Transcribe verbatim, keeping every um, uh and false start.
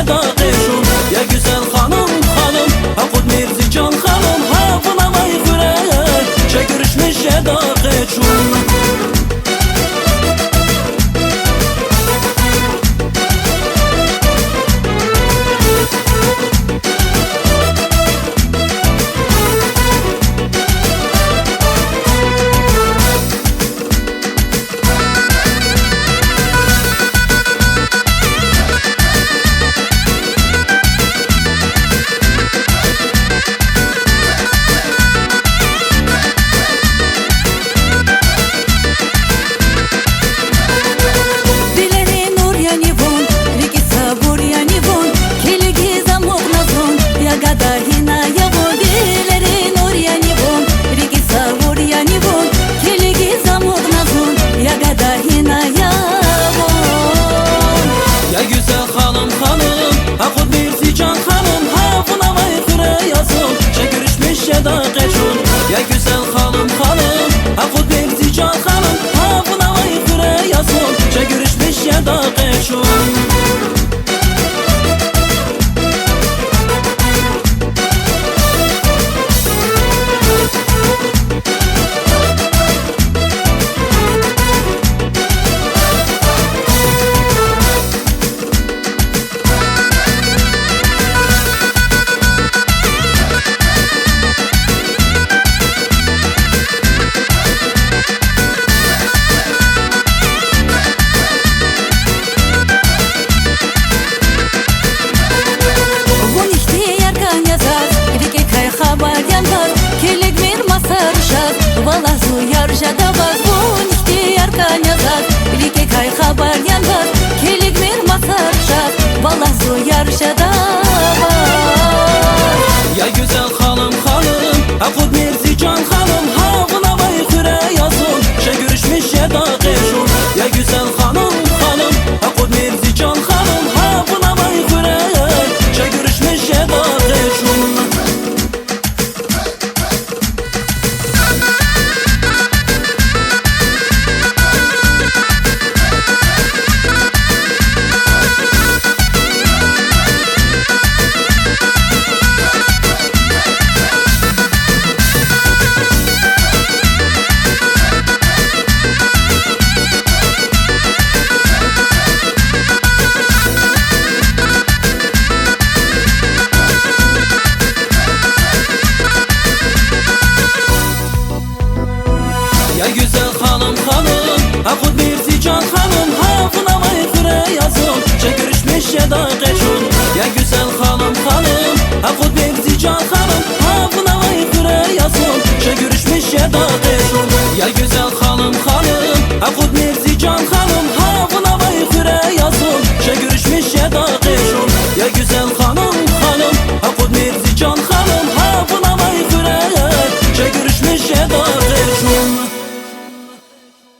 жеда къе чун. Я гуьзел ханум, ханум, акъудмир зи чан, ханум, гьа вун авай хуьре, ча гуьруьшмиш жеда къе чун. Вилерин нур яни вун, рикӀи сабур яни вун, килигиз амукьна зун, я гада гьина я вун. Вилерин нур яни вун, рикӀи сабур яни вун, килигиз амукьна зун, я гада гьина я вун. Я гуьзел ханум, ханум, акъудмир зи чан, ханум, гьа вун авай хуьре я зун, ча гуьруьшмиш жеда къе чун. Я гуьзел ханум, ханум, акъудмир зи чан, ханум, гьа вун авай хуьре я зун, ча гуьруьшмиш жеда къе чун. Вун ихтияр кӀан я заз, рикӀикай хабар ян заз, килигмир маса рушаз, валлагь, зун яр жеда ваз. Вун ихтияр кӀан я заз, рикӀикай хабар ян заз, килигмир маса рушаз, валлагь, зун яр жеда ваз. Я гуьзел ханум, ханум, акъудмир зи чан, ханум, гьа вун авай хуьре я зун, ча гуьруьшмиш жеда къе чун. Я гуьзел ханум, ханум, акъудмир зи чан, ханум, гьа вун авай хуьре, ча гуьруьшмиш жеда къе чун. Я гуьзел ханум, ханум, акъудмир зи чан, ханум, гьа вун авай хуьре я зун, ча гуьруьшмиш жеда къе чун. Я гуьзел ханум, ханум, акъудмир зи чан, ханум, гьа вун авай хуьре я зун, ча гуьруьшмиш жеда